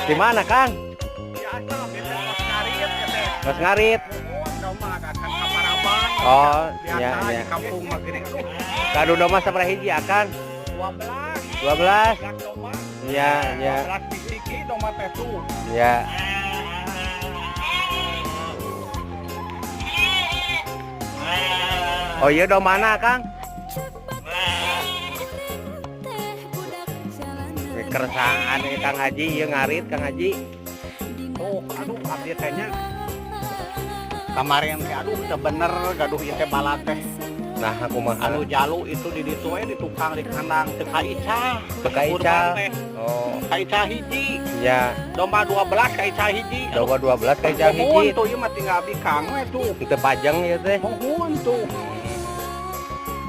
Di mana, Kang? Biasa beda kos ngarit ya teh. Kos ngarit. Muhun domba akan ka paraban. Oh, biasa iya, iya. Di kampung mah gini. Aduh, Gaduh domba sabaraha hiji, Akang? 12. 12. 12 domba. Iya. 12 bisiki domba teh tuh. Iya. Oh iya, dombana, Kang? Keresahan ini Kang Haji, ieu ngarit Kang Haji. Tuh, aduh, abdi teh nya. Kemarin teh, aduh, teu bener gaduh ieu teh balad teh. Nah, aku mah Anu jalu itu di ditu we di tukang di kandang teu kaica. Teu kaica. Kurban teh. Oh, Kaica hiji. Iya. Domba 12 kaica hiji. Domba 12 kaica Muhun hiji. Tuh ieu mah tinggal abdi kang we tuh. Teu pajeng ieu teh. Muhun tuh.